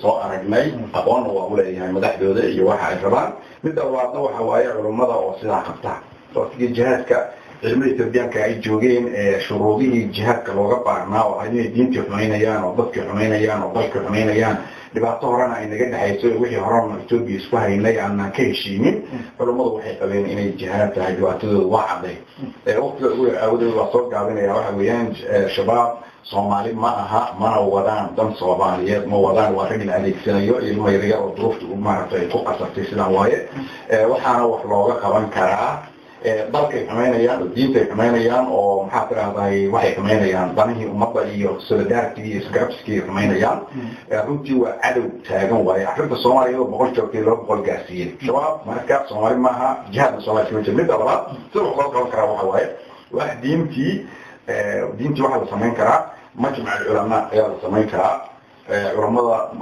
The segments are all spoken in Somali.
Soo aragnay, aqoonna waa uleeyahay madaxdooda iyo waxa ay rabaan. Midda labaadna waxa waaye culummada oo sidaa qabta. Waqtigii jihaadka ciidamada Etoobiyaanka ay joogeen, shuruudihii jihaadka looga baahnaa oo ahayd inay diintii xumaynayaan oo dadkii xumaynayaan oo dalkii xumaynayaan, dhibaato horena ay naga dhexayso, wixii horena Etoobiya isku haynay aanan ka heshiinin, culummadu waxay qabeen inay jihaad tahay. Dhibaatadooda waa cadday. Waqtiga ugu yar aawadeed waa soo gaabinaya. Waxa weeyaan, Shabaab Soomaali ma aha, mana wadaan dan Soomaaliyeed, ma wadaan. Waa rag la adeegsanayo, ilmo yaryar oo duruufta maaragtay ay ku qasabtay sidaan waaye. Waxaana wax looga qaban karaa, dalkay xumaynayaan oo diintay xumaynayaan oo, maxaa tirahday, waxay xumaynayaan danihii ummadda iyo solidarity iyo isgarabskii xumaynayaan. Runtii waa cadow taagan waaye. Arrinta Soomaaliya iyadoo 100 joogtay 200 gaarsiiyey Shabaab. Marka Soomaali maaha, jihaadna Soomaaliya kama jiro. Midda labaad, sida wax looga qaban karaa waxa waaye wax diintii waxaa la samayn karaa majmac alculamaa ayaa la samayn karaa. Culamada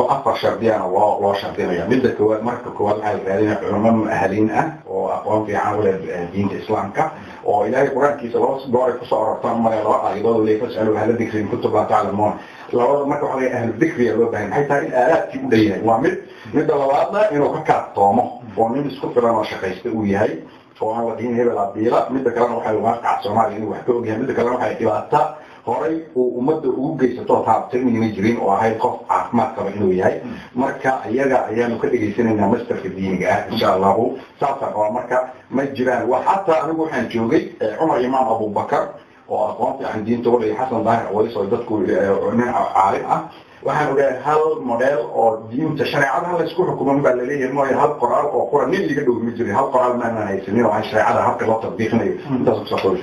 afar shardiyana loo shardinaya. Midda koowaad, marka koowaad waxaa la raadinaya culamo muahaliin ah oo aqoon fiican u leh diinta Islaamka, oo Ilaahay Qur-aankiisa laba goor ay kusoo arortaan male, laba aayadood leey: "فاسألوا أهل الذكر إن كنتم لا تعلمون". Labada marka waxa laga ahlu dikriya loo baahan maxay tahay in aalaadkii u dhan yahay, waa mid. Midda labaadna, inuu ka kaaftoomo oo nin isku filan oo shaqaysta uu yahay oo aan la dhihin hebel abiila. Midda kalena waxay waaqaca Soomaaliya inuu wax ka ogyahay. Midda kalena waxay dhibaata horay uu ummadda ugu geysato taabtay inayna jirin oo ahayd qof caafimaad qaba inuu yahay. Marka iyaga ayaanu ka dhegaysanaynaa masterka diiniga ah, insha Allahu. Saasaa qabaa. Marka ma jiraan wax. Xataa anigu waxaan joogay Cumar Imaam Abubakar oo aqoon fiican diinta u leeyahay, Xasan Daahir Aways oo dadku nin caalim ah. Waxaan ogahay hal model oo diinta shareecada hal isku xukuman baa laleeyahay mooye, hal qoraal oo qura nin iga dhow ma jirin. Hal qoraal maanaan haysanin oo aan shareecada habka loo tatbiiqinayo. Intaas kusoo koobi.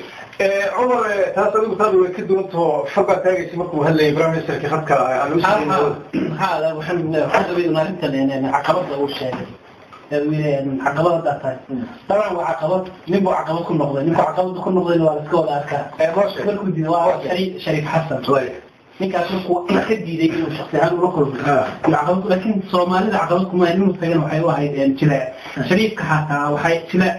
Cumar, taas adigu taadu way ka duwantaho, far baa taagaysa markuu hadlayay prime ministerka khadka aan u Waxaan rabay un arrintan caqabada uu sheegay, caqabad haddaa tahay, dabcan waa caqabad. Nin buu caqabad ku noqday, ninku caqabad ku noqdayna waa la iska wada arkaa. Markuu diiday waa Shariif Xasan. Ninkaas markuu ka diiday inuu shaksi ahaan ula kulmo caqabad, laakiin Soomaalida caqabad kuma ahayn. Inuu tagana waxay u ahayd jileec. Shariifka xataa waxay jileec,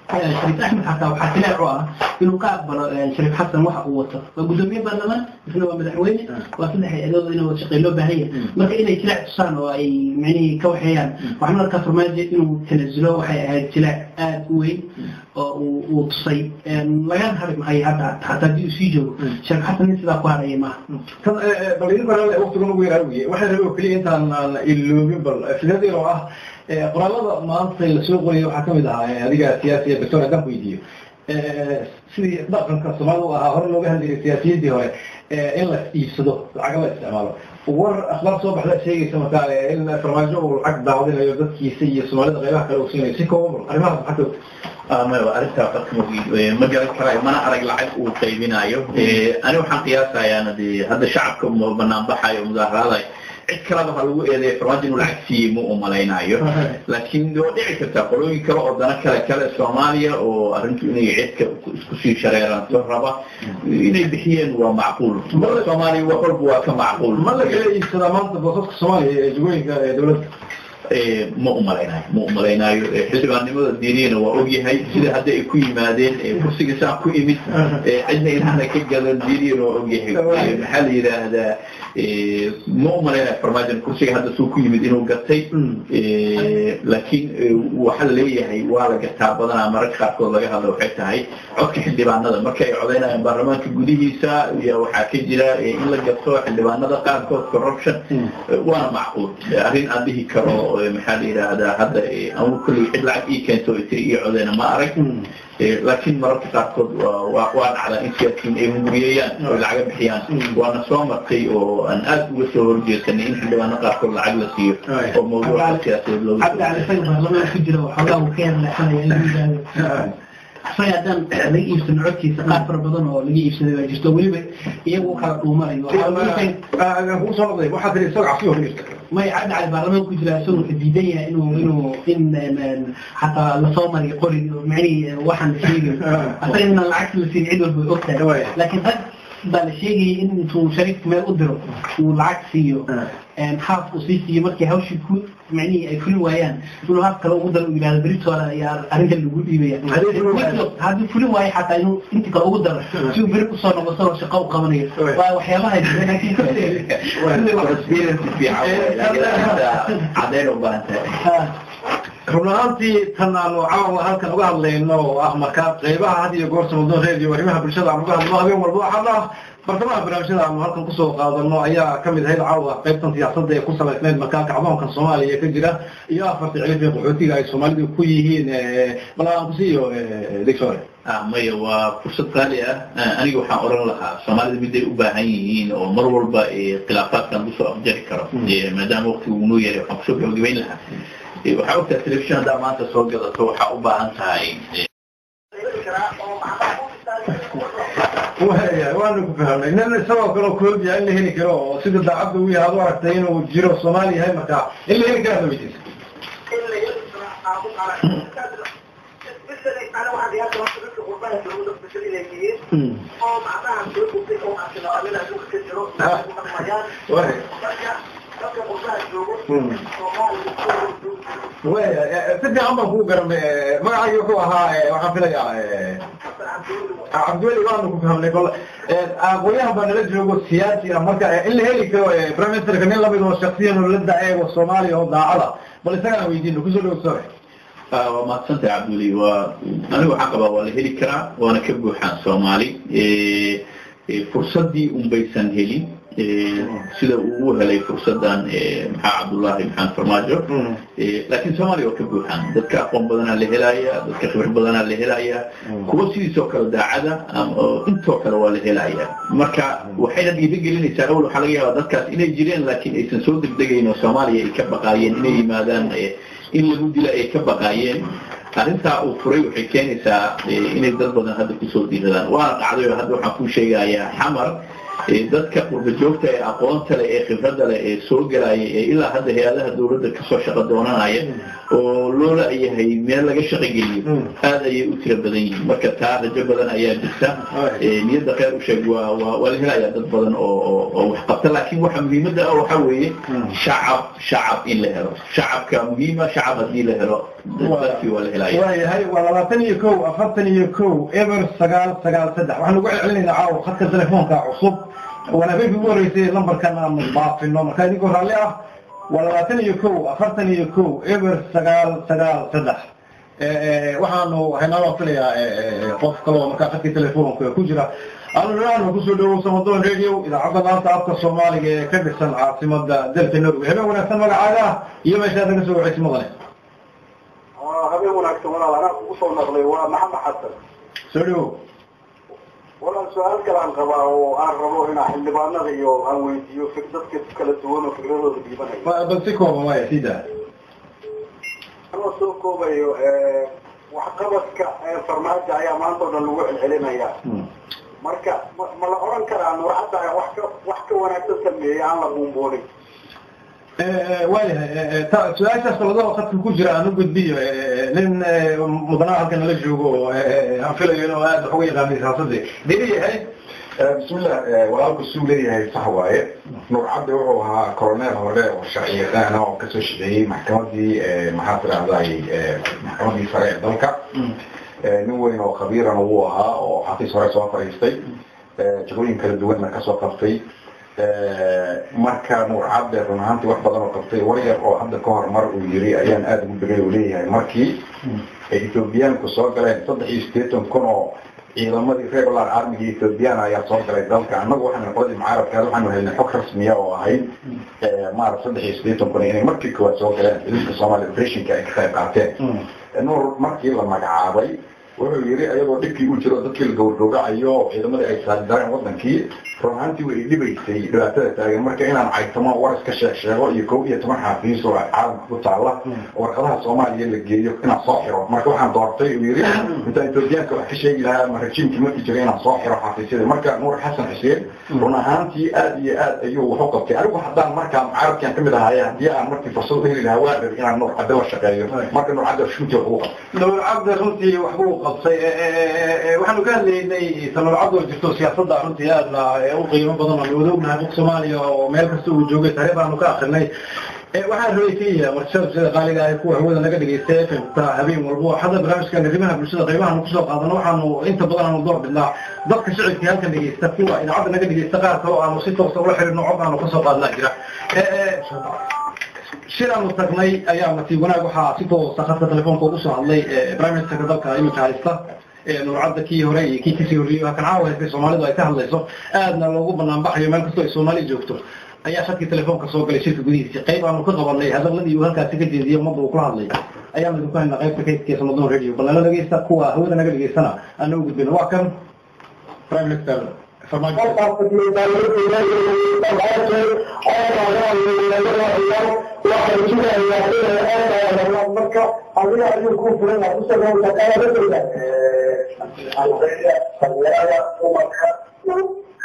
Shariif Axmed xataa waxaa jileec u ah inuu ka aqbalo Shariif Xasan waxa uu wato. Waa guddoomiye baarlamaan, isna waa madaxweyne, waa saddex hay-adood inuu wada shaqeyn loo baahan yahay. Marka inay jileec tusaan oo ay micnihii ka waxeeyaan, waxaan arkaa Farmaajo inuu tanazulo waxay ahayd jileec aada u weyn oo uu tusay. Lagana hari maayo hadda xataa haddii uu sii joogo Shariif Xasan, nin sidaa ku haraya maaha. Tan bal idinku waqtigan ugu yaraa wiye, waxaan rabay oo keliya intaan aan iloobin bal fikrad yar oo ah qoraalada maanta lasoo qorayay waxaa kamid ahaa, adiga siyaasiya doctor haddaan ku weydiiyo, sidii dhaqanka Soomaalida u ahaa hore looga hadlayay siyaasiyiintii hore in la iibsado, lacaga la isticmaalo. War akhbaar soo baxda sheegaysa markaa in Farmaajo uu lacag daawdinayo dadkiisa iyo Soomaalida qaybaha kale uu siinayo. Si kooban bal arrimahaas maxaa ka Maya, arrintaa qadka ma garan karaayo, mana arag lacag uu qaybinayo. Ani waxaan qiyaasayaa de hadda shacabka banaan baxayo, mudaaharaadayo, cid kaleba ha lagu eedeeya, Farmaajo inuu lacag siiyey ma u malaynayo. Laakiin waa dhici kartaa qolooyin kale oo dana kale Soomaaliya oo arrintu inay cidka isku sii shareeranto raba inay bixiyeen, waa macquul. Soomaaliya wax walba waa ka macquul. Ma la kala iibsadaa maanta boosaska Soomaaliya ee jagooyinka ee dowladda? Ma umalaynayo, ma umalaynayo. Xildhibaannimada diiniyana waa ogyahay sida hadda ay ku yimaadeen kursiga saa ku imid, cidna inaana ka gadan diiniyana waa ogyahay. Maxaa la yidhaahdaa, ma umalaynayo Farmaajan kursiga hadda suu ku yimid inuu gatay. Laakiin waxaa la leeyahay waa la gataa badanaa. Mararka qaarkood laga hadla waxay tahay codka xildhibaanada marka ay codaynayaan baarlamaanka gudihiisa iyo waxaa ka jira in la gato xildhibaanada qaarkood, corruption. Waana macquul arrin aan dhihi karo. Maxaa la yidhaahdaa, hadda anu kolley cid lacag ii keento tiri ii codeyna ma arag. Laakiin mararka qaarkood waa dhacdaa in siyaasiyiin ay hunguriyeeyaan oo lacaga bixiyaan. Waana soo martay oo aan aad uga soo horjeesanay in xildhibaano qaarkood lacag la siiyo oo mawduuca siyaasadeed looga Cabdi Cali isaga baarlamaanka ku jira, waxoogaa uu ka yar leexanaya inuu yidhaahdo isaga haddaan laga iibsano codkiisa. Qaar fara badan oo laga iibsaday baa jirto, weliba iyagu u kala dhuumanayo. Kugu soo noqday, waxaa tiri isaga cabsi hor jirta. May, Cabdi Cali baarlamaanka ku jira, isagu wuxuu diidan yahay inuu in xataa lasoo mariyo qori, micnihii waxaan la sheegayo asaga inaan lacagta la siin cid walba way ogtahay. Laakiin rag Baa la sheegayay in intuu Shariif meel u diro uu lacag siiyo, haaf uu sii siiyo, markii hawshii ku micnihii ay fulin waayaan inuu haaf kale ugu daro, uu yidhahdo beritoole ayaa arrintan lagu dhiibaya. Haddii fulin waayo xataa inuu intii kale ugu daro si uu beri usoo noqo isagoo shaqo u qabanayo. Waa waxyaabaha Conspiracy fiican waay, laakiin arrinta caddayn u baahan tahay. Run ahaantii tan aanu caawa halkan uga hadlayno oo ah markaa qeybaha had iyo goor Samadoon Radio arrimaha bulshada aan uga hadlo habeen walba, waxaana ah bartamaha barnaamijyada aanu halkan kusoo qaadano ayaa kamid ahayd caawa qaybtan siyaasadda ee ku salaysnayd markaa kacdoonkan Soomaaliya ka jira iyo afarta cilif ee qaxootiga ay Soomaalidu ku yihiin. Bal aan kusiiyo doctor. Maya, waa fursad qaali ah. Aniga waxaan oran lahaa Soomaalida miday u baahan yihiin oo mar walba khilaafaadkan kusoo afjari karo, maadaama waqtigu uu noo yahay, waxaan kusoo gabagabayn lahaa: waxaa ogtahay telefishin haddaa maanta soo gadato waxaa u baahan tahay Waya, waanu ku fahamnay. Nin isagoo kale koobiya in la heli karo oo sida daacadda uu yahay aad u aragtay inuu jiro Soomaali yahay, marka in la heli karaa ma weydiisa. In la heli karo aan ku especially ana waxaan qiyaasa horta dadka qurbaha joogo dad bashar inay yihiin oo macnaha soo gudbay oo aan adduunka ka jiro ku dhaqmayaan. Marka dadka qurbaha joogo Soomaaliya. Waya, si fiican baan kuu garanay. Magacaagii wuxuu ahaa, waxaan filayaa, Cabdiweli. Waanu ku fahamnay. Bal aqoonyahan baa nala joogo siyaasi ah, marka in la heli karo prime ministerka nin lamid oo shaksiyan oo la da-eego Soomaaliya oo daacada, bal isagaan weydiino. Kusoo dhawo sore. Waa mahadsantahay, Cabdiweli. Waa anigu waxaan qabaa waa la heli karaa, waana ka buuxaan Soomaali. Fursaddii unbaysan helin sida uu u helay fursaddan maxaa Cabdullaahi Maxamed Farmaajo, laakiin Soomaaliya waa ka buuxaan. Dadka aqoon badanaa la helaya, dadka khibrad badanaa la helaya, kuwa sidiisoo kale daacada intoo kale waa la helaya. Marka waxayna dhiirigelinaysaa, awal waxaa laga yaabaa dadkaas inay jireen laakiin aysan soo degdegayn oo Soomaaliya ay ka baqaayeen inay yimaadaan, in lagu dila ay ka baqaayeen. Arrintaa uu furay waxay keenaysaa inay dad badan hadda kusoo dhiiradaan, waana dhacday oo hadda waxaan kuu sheegayaa Xamar dadka qurba joogta ee aqoonta leh ee khibradda leh ee soo gelaya ee ilaa hadda hay-adaha dawladda kasoo shaqo doonanaya oo loo la-yahay meel laga shaqo geliyo aad ayay u tiro badan yihiin. Marka taa rajo badan ayaa jirta. Niyadda kheyr u sheeg, waa la helayaa dad badan oo wax qabta, laakiin waxa muhiimadda ah waxaa weeye shacab, shacab in la helo. Shacabka muhiima, shacab haddii la helo dadkii waa la helaya. Waayahay, waa 21 41 0 9 9 3. Waxaan ugu celcelinaynaa caawa khadka telefoonka cusub, waana habeenkii ugu horreysay lambarkan aanu baafino. Marka idinkoo raalli ah, waa 21 41 0 9 9 3. Waxaanu haynaa, waan filayaa, qof kaloo markaa khadkii telefoonka ku jira. Aanu kusoo dhawow Samadoon Radio, idaacadda laanta afka Soomaaliga ee ka dhisan caasimada dalka Norway. Habeen wanaagsan, magacaaga iyo meeshaad naga soo wacaysi, mudane? Habeen wanaagsan walaal, anaa kugu soo noqday, waa Maxamed Xasan. Soo dhawow. Walaal, su-aal kale aan qabaa oo aan rabo inaa xildhibaanada iyo aan weydiiyo dadka kala duwan oo fikradooda dhiibanaya. Bal si kooban waaya sida. Anoo soo koobayo, waxqabadka Farmaajo ayaa maanta o dhan lagu celcelinaya. Marka ma la oran karaa Nuurcadda wax ka wanaagsan sameeyey aan la buunbuunin? Waayahay, su-aashaas labadaba khadka ku jira aan u gudbiyo nin mudanaha halkan nala joogo oo aan filayo inuu aad wax uga yaqaanay siyaasadii deri yahay. Bismillah, walaalku suu leeyahay sax waaye. Nuur Cabdi wuxuu ahaa colonel hore oo sharci yaqaana oo kasoo shaqeeyey maxkamadii, maxaa tirahday, maxkamadii sare ee dalka. Nin weyn oo khabiirana wuu ahaa oo xafiis hore soo fadhiistay, jagooyin kala duwanna kasoo qabtay. Marka Nuur Cabdi run ahaantii wax badan oo qabtay. War yar oo hadda ka hor mar uu yiri ayaan aada ugu begay. Uu leeyahay markii ay Ethoobiyaanku soo galeen, 83,000 oo ciidamadii regular armigii Ethoobiyan ayaa soo galay dalka. Annagu waxaanu qoladii mucaaradka waxaanu helnay xog rasmiya oo ahayd maarag 83,000 inay markii koowaad soo galeen ciidanka Soomaaliya, operationka ay ka qayb qaateen. Nuur markii la magacaabay wuxuu yiri, ayagoo dhibkii u jiro, dadkii la gowrgowracayo, ciidamadii ay saardareen wadankii Run ahaantii way dhibaysay dhibaatada taagan. Marka inaan caytamo war iska sheeg sheego iyo 11 xafiis oo caalamka ku taala warqadaha Soomaaliya la geeyo inaan soo xiro. Marka waxaan doortay uu yiri intaan Etoobiyaanka wax ka sheegi lahaa ama rajiimkii markii jiray inaan soo xiro xafiisyada. Marka Nuur Xasan Xuseen run ahaantii aad iyo aad ayuu wax u qabtay. Anigu haddaan markaa mucaaradkan ka mid ahaay, haddii aan markii fursad u heli lahaa waa rabay inaan Nuur Cadde la shaqeeyo. Marka Nuur Cadde runtii wax uu qabtay. Nuur Cadde runtii wax buu qabtay. Waxaanu ka hadlaynay Nuur Cadde oo jirto siyaasadda runtii aadna u qiimo badan oo wada ognahay qof Soomaaliya oo meel kasta uu joogay taariikh aanu ka akhrinay. Waxaan rabay keliya martisood sida qaaliga ay kuwa hawada naga dhageystay FM-ta habeen walbo hadda barnaamijkan arrimaha bulshada qaybaha aanu kusoo qaadano, waxaanu inta badan aanu door bidnaa dadka shicibka halkan dhegeysta, kuwa idaacadda naga dhegeysta qaar kale oo aanu si toosa ula xiriirno cod aanu kasoo qaadnaa jira. Shir aanu tagnay ayaa nasiib wanaag waxaa si toosa khadka telefoonka ugu soo hadlay prime ministerka dalka iminka haysta, Nuur Cadde kii hore iyo kii kasii horreeyey, halkan caawa haystay Soomaalidu ay ka hadlayso aadna loogu banaanbaxayo meel kastoo ay Soomaali joogto, ayaa khadkii telefoonka soo galay shirka gudihiisa. Qayb aanu ka qabanay hadaladii uu halkaasi ka jeediyey ummadda uu kula hadlay ayaanu idinku haynaa qaybta kaydka Samadoon Radio. Bal nala dhegeysta, kuwa hawada naga dhegeystana aan u gudbino. Waa kan Prime Minister Farmaajo. Marka adiga ayuu ku furan dhalinyarada dumarka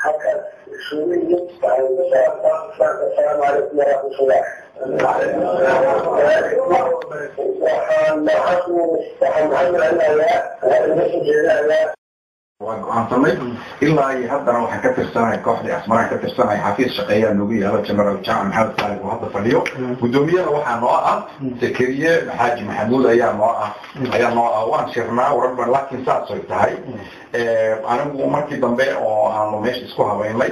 halkaas isugu yimid. Asalaamu calaykum waraxmatullah. Waxaan waxaan mahadcelinayaa, waxaan iga soo jeedinayaa waan go'aansanay ilaa iyo haddana waxaan ka tirsanahay kooxdii Asmaraan ka tirsanahay. Xafiis shaqeeyaa noogu yaalo General Jaamac Maxamed Saalig oo hadda fadhiyo. Guddoomiyada waxaa noo ah Zakariye Xaaji Maxamuud ayaa noo ah ayaa noo ah. Waan shirnaa wararban, laakiin saas ay tahay anigu markii dambe oo aanu meesha isku habaynay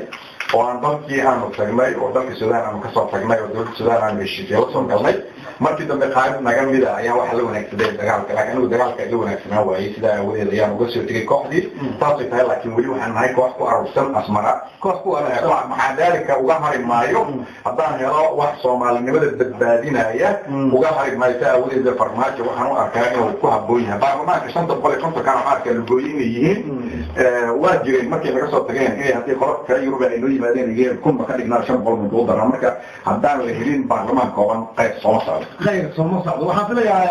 oo aan dalkii aanu tagnay oo dalka Suudaan aanu kasoo tagnay oo dowladda Suudaan aanu heshiisya la soo galnay, markii dambe qaarib naga mida ayaa waxa la wanaagsaday dagaalka, laakiin anigu dagaalka ila wanaagsanaa waayey, sidaa aawadeed ayaan uga soo tegay kooxdii. Saasay tahay, laakiin weli waxaan nahay koox ku aruursan Asmara, koox ku aruursan. Maxaa daalika uga hari maayo haddaan helo wax Soomaalinimada badbaadinaya, uga hari maayo. Saa aawadeed Farmaajo waxaan u arkaa inuu ku habboon yahay baarlamaanka 550 kana waxaan arkaa lugooye inay yihiin. Waa jireen markay naga soo tageen inay haddii qolofka Yurub ay noo yimaadeen igeen kunba ka dhignaa 500 mid u daraa. Marka haddaan la helin baarlamaan kooban qayb sooma socdo, khayr sooma socdo. Waxaan filayaa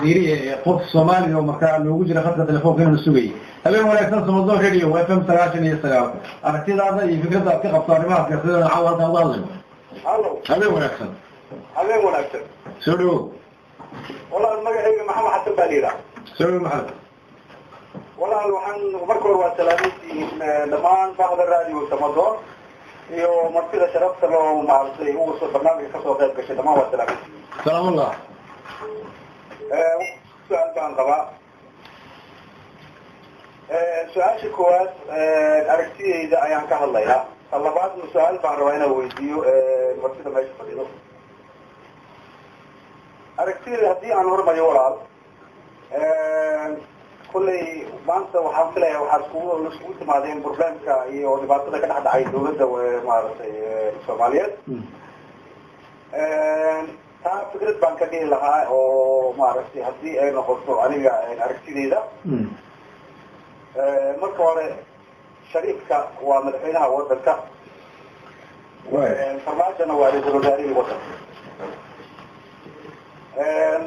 diiri qof Soomaali oo markaa noogu jira khadka telefoonka inuu sugayay. Habeen wanaagsan, Samadoon Radio FM 99. Aragtidaada iyo fikradda aad ka qabto arrimaha siyaasadeed caawa halkaan uga hadlayno. Hallo. Habeen wanaagsan. Habeen wanaagsan. Soo dhawow. Walaal, magacayga Maxamed Xasan baa la yidhaha. Soo dhawow, Maxamed. Walaal, waxaan marka hore waa salaamaytihiin dhammaan bahda raadiyo Samadoon iyo martida sharafta loo maaragtay ugu soo barnaamijka kasoo qayb gashay, dhammaan waa salaamaytihiin. Salaamullah. Su-aal baan qabaa. Su-aasha koowaad aragtidayda ayaan ka hadlayaa, ta labaadna su-aal baan rabaa inaan weydiiyo martida meesha fadhido. Aragtidayda haddii aan hormariyo, walaal, kolley maanta waxaan filaya waxaa iskugu iskugu timaadeen problemka iyo dhibaatada ka dhex dhacay dawladda maaragtay Soomaaliyeed. Taa fikrad baan ka dhihi lahaa oo maaragtay haddii ay noqoto aniga aragtidayda, marka hore Shariifka waa madaxweynaha wadanka, Farmaajona waa ra-iisul wasaarihii wadanka.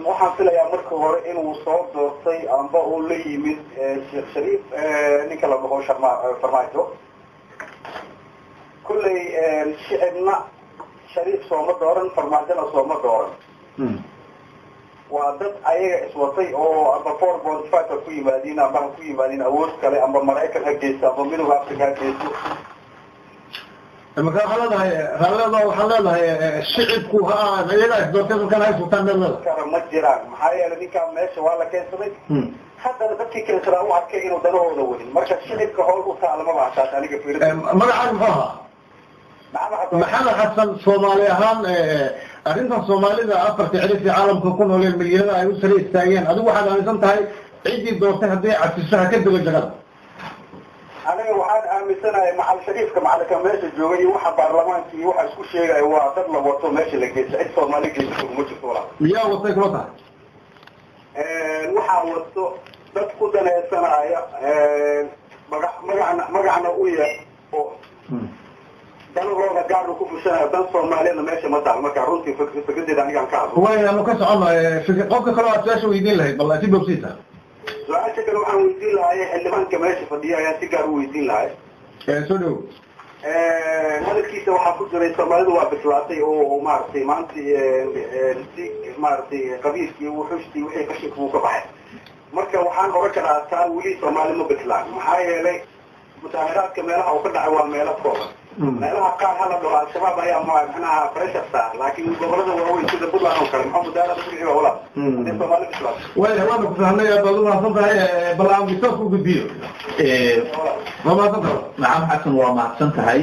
Waxaan filayaa marka hore inuu soo doortay amba uu la yimid Sheekh Shariif ninka la dhaho Sharma Farmaajo. Kolley shicibna Shariif sooma dooran, Farmaajona sooma dooran, waa dad ayaga iswatay oo amba 4.5 ha ku yimaadiin amba ha ku yimaadiin awood kale, amba Maraykan ha geysto amba Midowga Africa ha geysto. Marka waxaa leedahay shicibku ha iyagaa isdoortay, dadkan hay sultaan meel leedahay kara ma jiraan. Maxaa yeelay ninkaan meesha waa la keensaday, haddana dadkii keensadaa u arkay inuu danahooda wadin. Marka shicibka howl u taala maba taas aniga fiirida. Magacaaga muxuu ahaa? Maxamed Xasan. Maxamed Xasan. Soomaali ahaan arrintan Soomaalida afarta cirif ee caalamka ku nooleen milyanada ay u sare istaageen, adigu waxaad aaminsan tahay ciddii doortay hadday casiso ha ka dego jagada? Aniga waxaan aaminsanahay macal Shariifka macalika meesha jooga iyo waxa baarlamaanka iyo waxa isku sheegaya waa dad la wato meesha la geysta. Cid Soomaali geysato uma jirto, walaal. Miyaa watay kula tahay? Waxaa wato dad ku danaysanaya magac magacna magacna u yeer oo Danahooda gaarna ku fushanaya, dan Soomaaliyana meesha ma taal. Marka runtii fikradeeda anigaan ka hadlo. Waanu ka socono. Qofka kale aad su-aasha weydiin lahayd, bal si bogsiisa. Su-aasha kale waxaan weydiin lahay xildhibaanka meesha fadhiya ayaan si gaar u weydiin lahay. Soo dhow. Hadalkiisa waxaa ku jiray Soomaalidu waa bislaatay oo maaragtay maanta si maaragtay qabiilkii, wuxushtii, wixii qashinka wuu ka baxay. Marka waxaan oran karaa taa weli Soomaali ma bislaan, maxaa yeelay musaahiraadka meelaha uu ka dhacay waa meelo kooban. Meelaha qaar hala dhaho Al-Shabaab ayaa macnaha pressure saar, laakiin gobolada waaweyn sida Puntland oo kale maxaa mudaarada ku dhici walaa hadii Soomaali bislaato? Waya, waanu ku fahnay, aad baad u mahadsan tahay. Bal aan bisaas u gudbiyo. Waa mahadsan tahay. Maxamed Xasan, waa mahadsan tahay.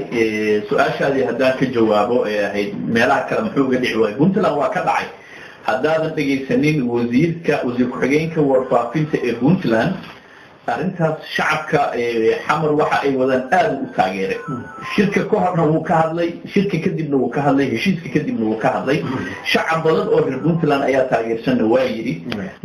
Su-aashaadii haddaan ka jawaabo ee ahayd meelaha kale muxuu uga dhici waayay, Puntland waa ka dhacay. Haddaadan dhegaysanin wasiirka, wasiir ku-xigeenka warfaafinta ee Puntland, arrintaas shacabka Xamar waxa ay wadaan aada u taageeray. Shirka ka horna wuu ka hadlay, shirka kadibna wuu ka hadlay, heshiiska kadibna wuu ka hadlay. Shacab badan oo reer Puntland ayaa taageersanna waa yidhi.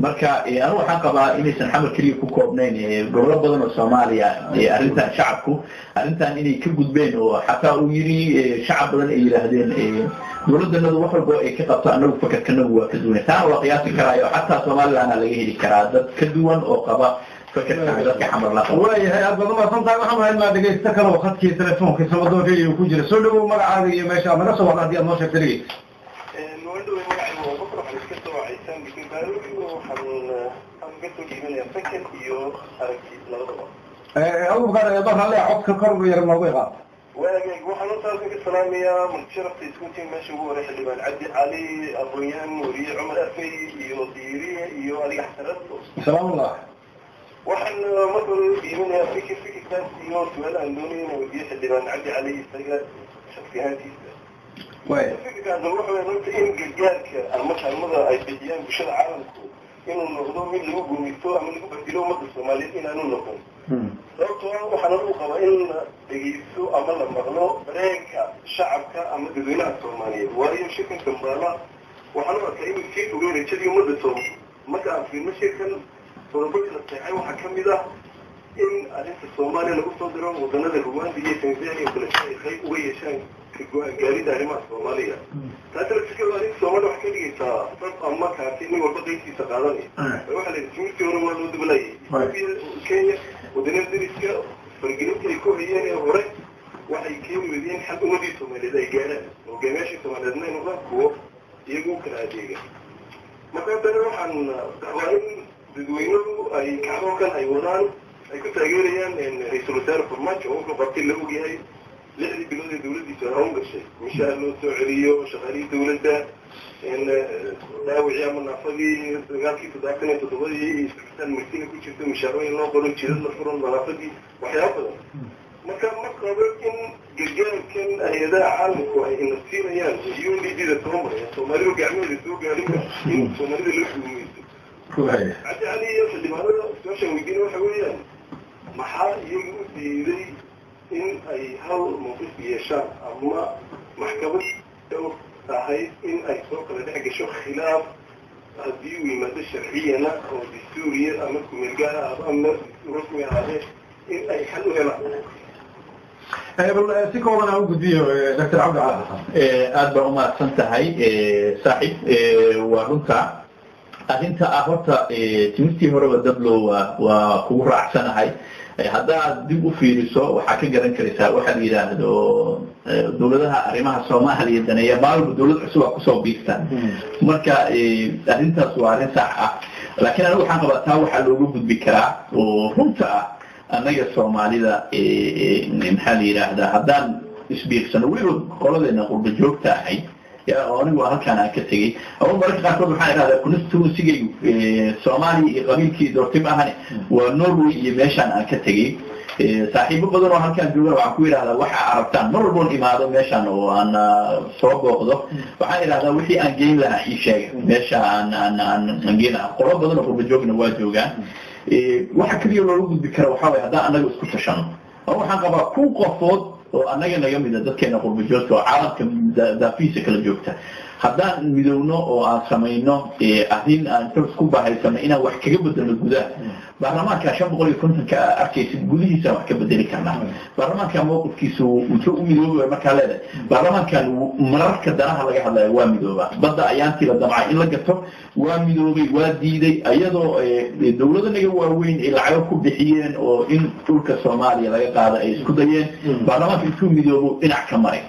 Marka anu waxaan qabaa inaysan Xamar keliya ku koobnayn, gobolo badan oo Soomaaliya arrintan shacabku arrintan inay ka gudbeen, oo xataa uu yidhi shacab badan ay yidhaahdeen dowladdanadu wax walba ay ka qabto anagu fakarkanagu waa ka duwanay. Taana waa qiyaasi karaayo, xataa Somalilandna laga heli karaa dad ka duwan oo qaba fakarka dadka Xamar la qabo. Waayahay, aad baad umahadsan tahay. Waxaan haynaa dhegaysto kale oo khadkii telefoonka Samadoon Radio ku jira. Soo dhawow, magacaaga iyo meesha aad naga soo wacda haddii aad noo sheegta, dhegeysta. Wandhowe, magacaygu waa Bakar, waxaan iska soo wacaysan Bikibaawi. Waxaan ka soo dhiibanaya fakar iyo aragti labadaba. Abubakar, bal le codka kor yar noogu iqaad. Waagaag, waxaan horta ka salaamayaa sharafta iskutiin meesha ugu horay xildhibaan Cabdi Cali, aqoon-yahan weriye Cumar Afey iyo Diiriye iyo adiga Xasanadlo. Salaamullah. Waxaan marka hore dhiibanayaa fikir, fikirkaas iyo su-aal aan doonaya inaan weydiiyo xildhibaan Cabdi Cali isaga shaksi ahaantiisa. Fikirkaas wuxuu yahay horta in gargaarka ama kaalmada ay bixiyaan bulshada caalamku inuu noqdo mid lagu gumaysto ama lagu bedelo ummadda Soomaaliyeed inaanu noqon, sababtoo ah waxaan anigu qabaa in la dhegeysto ama la maqlo dareenka shacabka ama dadweynaha Soomaaliyeed, waayo shirkan Kambaala waxaan u arkaa inuu sii fogey rajadii ummadda Soomaaliyeed. Marka aan fiirno shirkan, qodobadii la seexay waxaa ka mid ah in arrinta Soomaaliya lagu soo diro wadanada Rwanda iyo Tanzania oo kale si ay qayb uga yeeshaan ka go-aan gaarida arrimaha Soomaaliya. Taasi laftirkeedu arrinta Soomaaliya waxay ka dhigaysaa sab ama kaasi nin walba qaybtiisa qaadanaya. Waxaa la yidhi timirtii hore waa loo dabalayay. Ethiopia, Kenya, wadanada deriska faragelinta ay ku hayeen ee hore waxay keeni weydeen xal ummadii Soomaaliyeed ay gaaraan, hogaamiyaashii Soomaaliyeedna ay noqdaan kuwo iyagu u kala adeega. Marka haddana waxaan rabaa in dadweynuhu ay kacdoonkan ay wadaan ay ku taageerayaan ra-iisul wasaare Farmaajo oo wuxuu qabtay la ogyahay 6dii bilood ee dawladdiisu hawl gashay: mishaar loo soo celiyo shaqaalihii dawladda, dhaawicii ama naafadii dagaalkii 77dii iyo isbitaal Martina ku jirta mishaarooyin loo qoro, jidad la furo, nadaafadii, waxyaaba badan. Marka ma qabo in gargaarkan hay-adaha caalamku ay ina siinayaan UNDP da soo maraya Soomaalidu gacmahooda soo gaarin in Soomaalida la guumaysto. Cabdi Cali iyo xildhibaanada su-aashaan weydiina waxa weeyaan, maxaa iyaga u diiday in ay hal mawqif yeeshaan ama maxkamad ahayd in ay soo kala dhex gasho khilaaf haddii uu yimaado sharciyana oo dastuuriya ama kumeel gaar ah ama rasmi ahaadee in ay xal u helaan? Bal si kooban aan u gudbiyo Dr. Cabdi Cali Xasan. Aad baa umahadsan tahay saaxib. Waa runta arrinta ah, horta timirtii horeba dablo waa kugu raacsanahay. Haddaad dib u fiiriso waxaa ka garan karaysaa waxaa la yidhaahdo dawladaha arrimaha Soomaaliya daneeya maalba dawlad cusub aa kusoo biirta. Marka arrintaas waa arrin sax ah, laakiin anigu waxaan qabaa taa waxaa looga gudbi karaa oo runta ah annaga Soomaalida, maxaa la yidhaahdaa, haddaan isbiirsano, weliba qoladeena qurba joogta ahayd anigu halkaan aan ka tegey ama mararka qaarkood waxaan idhahdaa constituency-gaygu Soomaaliya iyo qabiilkii doortay ma ahane, waa Norway iyo meeshaan aan ka tegey. Saaxiibo badan oo halkaan joogan waxaan ku yidhahdaa waxa arabtaan mar walboon imaado meeshaan oo aan soo booqdo, waxaan idhahdaa wixii aan geyn lahaa ii sheega meesha aan geyn lahaa. Qolo badan oo qurba joogna waa joogaan. Waxa keliya looga gudbi kara waxaa waye haddaan annaga isku tashano. Waxaan qabaa 1000 qofood oo annaga naga mida dadkeena qurba joogta oo caalamka daafihiisa kala joogta Haddaan midowno oo aan samayno arrin aan xoog ku bahaysano inaan wax kaga bedelno gudaha baarlamaanka 550-ka arkaysid, gudihiisa wax ka bedeli karnaa. Baarlamaanka mowqifkiisu muxuu u midoobay? Markaa leedahay baarlamaankan mararka danaha laga hadlayo waa midoobaa. Badda ayaantii la damcay in la gato waa midoobay, waa diiday, iyadoo dawlada naga waaweyn ay lacago ku bixiyeen oo in dhulka Soomaaliya laga qaado ay isku dayeen. Baarlamaanka intuu midoobo dhinac ka maray.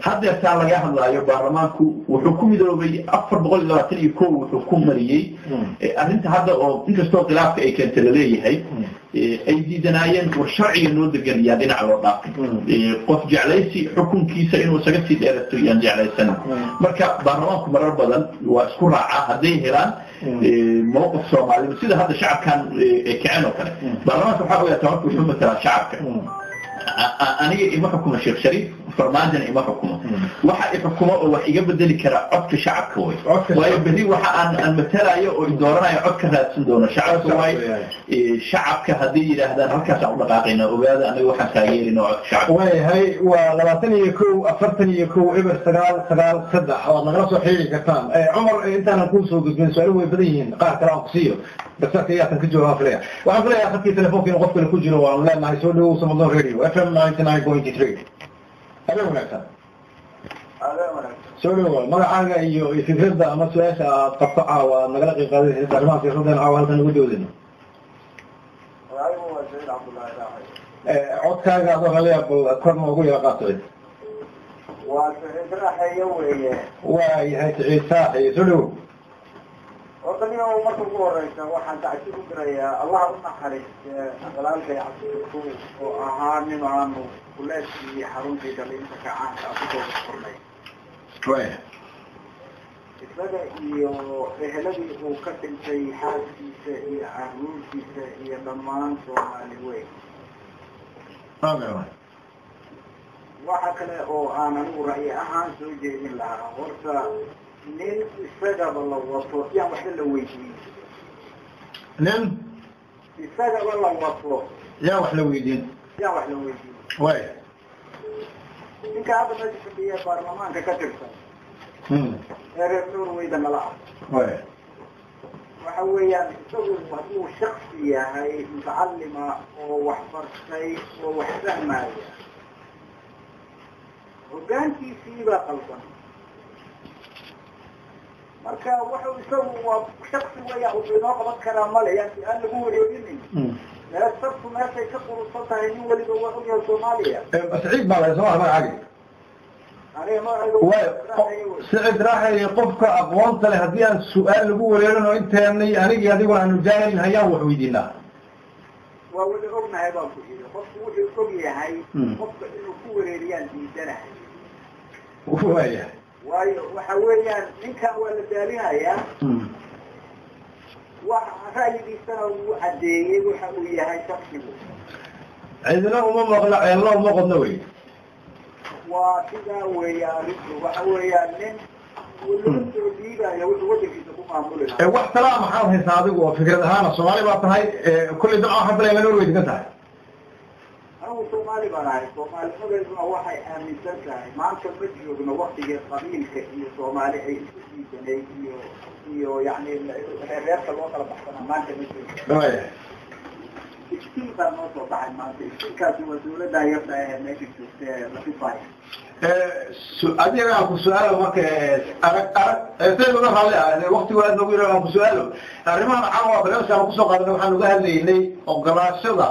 Haddeertaa laga hadlaayo baarlamaanku wuxuu ku midoobay 421, wuxuu ku mariyey arrinta hadda oo inkastoo khilaafka ay keentay laleeyahay ay diidanaayeen war sharciga noo degan yaa dhinac loo dhaafay, qof jeclaysi xukunkiisa inuu isaga sii dheerato yaan jeclaysan. Marka baarlamaanku marar badan waa isku raacaa hadday helaan mowqif Soomaalida, sida hadda shacabkan kaceen oo kale. Baarlamaanka waxaa ogaata marka wuxuu matalaa shacabka. Aniga ima xukumo Sheekh Shariif, Farmaajona ima xukumo. Waxa i xukumo oo wax iga bedeli kara codka shacabka way, waayo berri waxa aan matalayo oo i dooranayo cod ka raadsan doono shacabka waayo. Shacabka hadday yidhaahdaan halkaasaan u dhaqaaqayna, ogaada anaga waxaan taageerina oo codka shacabka. Waayahay, waa 21 41 0 9 9 3 oo aad nagala soo xiriiri kartaan. Cumar, intaanan kuu soo gudbin, su-aaluhu way badan yihiin, qaar kale aan ku siiyo, daktarka iyaatan ka jooga. Filaya, waxaan filayaa khadkii telefoonka inuu qof kale ku jiro. Waanu leenahay soo dhawow Samadoon Radio FM 99.3. Habeen wanaagsan. Soo dhawow, magacaaga iyo fikradda ama su-aasha aad qabto caawa aad nagala qayb qaadanaysa arrimaha siyaasadeen caawa halkan ugu doodayno. Codkaaga adoo ralaya bal kor noogu yara qaato. Waa Saciid Raaxeeye weeye. Waa yahay Saciid Saaxeeye, soo dhawow. Horta nio marka ugu horeysa waxaan tacsi ku dirayaa, Allah u naxariiste, walaalkay Cabdishakuur oo ahaa nin aanu kuleeskii xaruntii dhalinta kacaanka aan kusoo furnay. Isaga iyo eheladii uu ka dhintay, xaaskiisa iyo caruurtiisa iyo dhammaan Soomaali weyn. Waxa kale oo aan anigu ra'yi ahaan soo jeedin lahaa, horta nin isagaba la wato yaan waxba la weydiin. Nin isagaba la wato yaa wax la weydiin. Yaan wax la weydiin. Ninka hadda meesha fadhiya baarlamaanka ka tirsan ee reer Norwayda nala ah, waxa weeyaan isagu hadduu shaksi yahay mutacalima oo wax bartay oo wax fahmaya, hoggaankiisii baa qaldan. Marka wuxuu isagu waa shaksi weya uu inoo qaban karaa male, yaan su-aal lagu wareeginin. Sabtu meeshay ka qurusan tahay nin weliba waa ogyahay Soomaaliya. Saciid baa lahay sooma magacaagi? Aniga magacayga Saciid Raaxay, qofka aqoonta leh haddii aan su-aal lagu wareerin oo inteenay anigii adiguna aanu jaahil hayaan wax weydiinaa. Waa wada ognahay baan ku yidhi, qofku wuxuu og yahay qofka inuu ku wareeriyaan diidanahay. Waayo waxa weeyaan ninkan waa la daalinayaa, wax ra'yigiisana wuu caddeeyey waxa uu yahay shaksigu. Cidina uma maqla, ceelna uma qodno wey. Waa sidaa weeya arrintu, waxa weeyaan nin loo soo dhiibayo wuxuu wadankiisa ku maamuli lahaa. Wax talaa maxaad haysaa adigu oo fikrad ahaana? Soomaali baa tahay kulley, dabcan waxaan filaya Norway degan tahay. Anigu Soomaali baan ahay, soomaalinimadeeduna waxay aaminsan tahay maanta ma joogno waktigii qabiilka iyo Soomaali ay isku diidanayd iyo yani reerka loo kala baxsanaa, maanta ma joogno. Iftiin baa noo soo baxay maanta, iftiinkaasi waa dawladdaa yarta ee meesha joogta ee la dhisayo. Adiga aan ku su-aalo marka, arag arag sayid uga raalli ah, waktigu aad noogu yaro, aan ku su-aalo arrimahan caawa barnaamijka aan kusoo qaadanay. Waxaan uga hadlaynay ogolaashada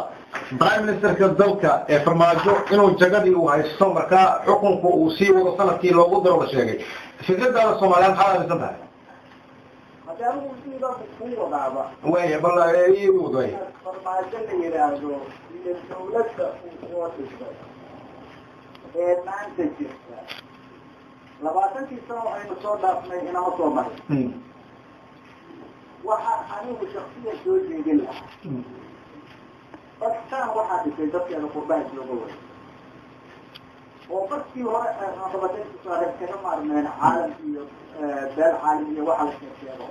prime ministerka dalka ee Farmaajo inuu jagadii uu haysto, markaa xukunku uu sii wado sanadkii loogu daro la sheegay. Fikradaada Soomaaliyaad maxaad aaminsan tahay? Haddii anigu sidaas ku wadaaba. Waya, bal ii wad way. Farmaajo la yidhaahdo iyo dawladda uu soo dhisay ee maanta jirta, 20kii sano aynu soo dhaafnay inama soo marin. Waxaan anigu shaksiyan soo jeedin lahaa, bakistan waxaa dhisay dadkeeda qurbaha jooga way, oo markii hore cunaqabataynta saareed kaga maarmeen caalam iyo beel caalam iyo waxa la sheegsheego.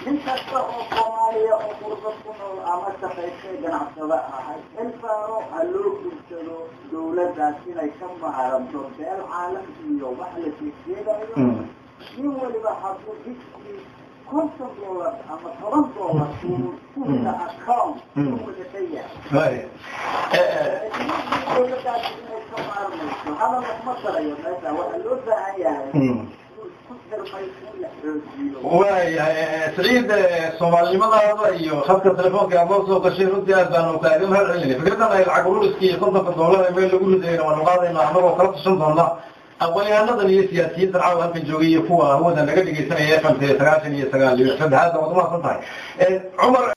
Nin kasta oo Soomaaliya oo qurba ku nool ama shaqaystay, ganacsada ahay, xil saaro, ha loo guursado dowladdaas inay ka maaranto beel caalam iyo wax la sheegsheegayo. Nin waliba hadduu bishii $50 ama $10 uu kuda account wada ka yahay, dowladdaas inay ka maarmayso hadal ma tarayo. Meesha waxaa loo baahan yahay isku xirmay in la xoojiyo. Waayahay Saciid, soomaalinimadaada iyo khadka telefoonka aad noo soo gashay runtii aad baanu kaaga mahad celinay. Fikradan ay lacag ururiskii iyo $50 ee meel lagu ridayna waanu qaadaynaa annagoo kala tashan doona aqoon-yahanadan iyo siyaasiyiintan caawa halkan joogay iyo kuwa hawada naga dhegaysanaya FM 99.3. Aad waad umahadsan tahay, Cumar.